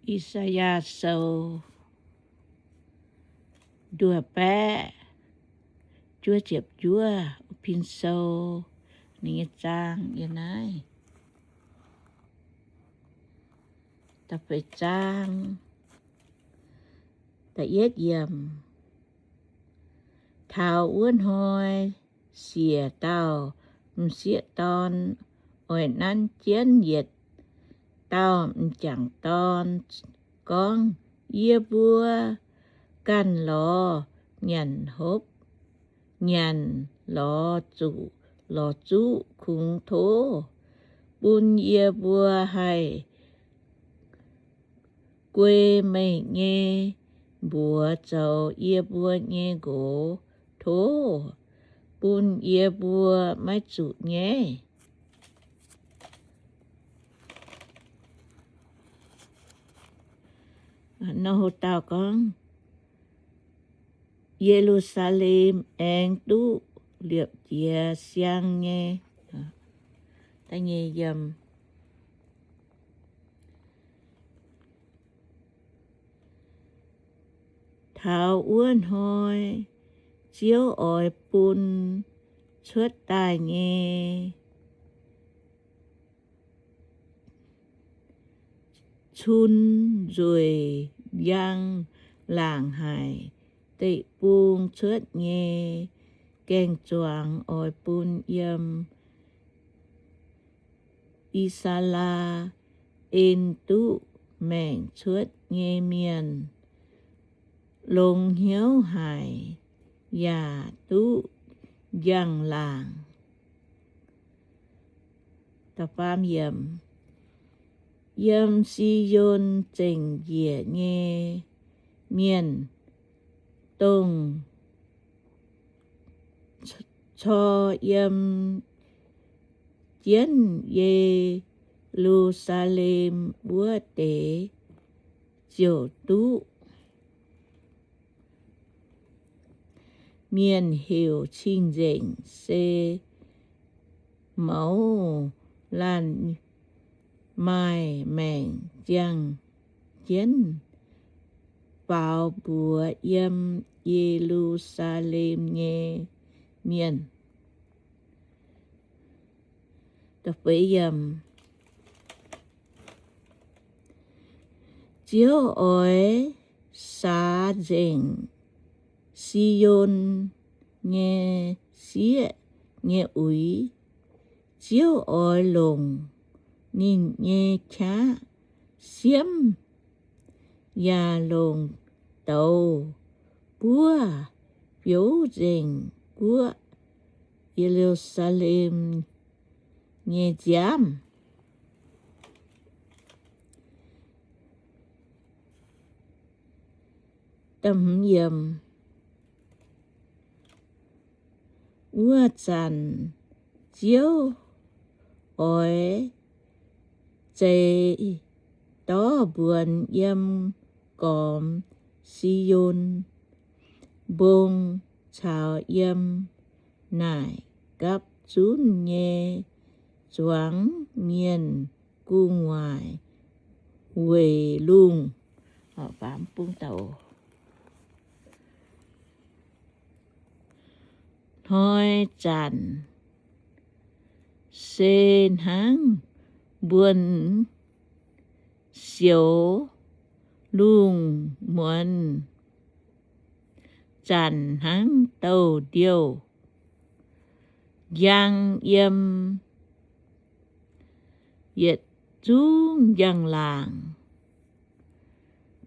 I^saa^yaa Sou nduoh baeqv juov ziepc juov, Pin Sou, ninh nyei zaang yiem naaiv. Da'feix zaang, da'yietv yiemc. Taux wuov hnoi siec dauh m'sieqv dorn oix nanv jienv yietc dauh m'jangc dorn gorngv, Yie mbuo ganh lorz nyanc hopv, nyanc lorz zuqc, lorz zuqv kungx tov bun yie mbuo haih guei meih nyei mbuox zoux yie mbuo nyei nqox. Tov bun yie mbuo maiv zuqc nyaiv. Nor haaix dauh gorngv, Ye^lu^saa^lem aengx duqv liepc jiez siang nyei. Da'nyeic yiemc. Taux wuov hnoi Ziouv oix bun cuotv daaih nyei cun nzueic njang laangc haic, deic-bung cuotv nyei gaeng-zuangx oix bun yiem I^saa^laa^en duqv maengc cuotv nyei mienh longx hnyouv haic yaac duqv njang-laangc. Yiem Si^yon zengc njiec nyei mienh, dongh cor yiem jienv Ye^lu^saa^lem wuov deix ziouc duqv mienh heuc cing-nzengc, se mouz laanh maaih maengc ziangh jienv faaux mbuox yiem Ye^lu^saa^lem nyei mienh. Ziouv oix saax nzengc Si^yon nyei sieqv nyei uix. Ziouv oix longc ninh nyei qaqv siemv, yaac longc douz buov biouv nzengc guoqv Ye^lu^saa^lem nyei nziaamv. Wuov zanc Ziouv oix zeix dorv mbuonx yiem gormx Si^yon Mbong caux yiem naaic gapv zunv nyei zuangx mienh gu'nguaaic weic lungh hnoi zanc, se hnangv mbuonx sioux lungh muonz zanc, hnangv douh ndiouh njang yiem yietc zungv njang-laangc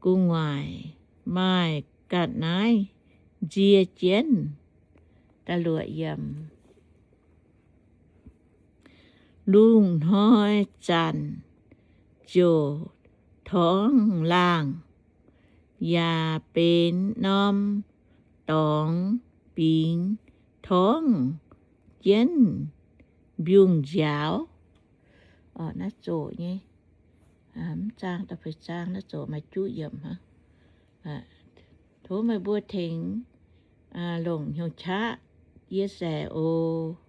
gu'nguaaic maaih ga'naaiv nzie jienv. Lungh hnoi zanc ziouc torngv laangh, yaac benx norm dorngx bingx torngv jienv mbiungc-nziaaux. Naaiv zoqc nyei, mv zaang da'feix zaang naaiv zoqc maaih juqv yiemc hnangv. Tov meih mbuo tengx longc hnyouv qaqv yie saeqc oc.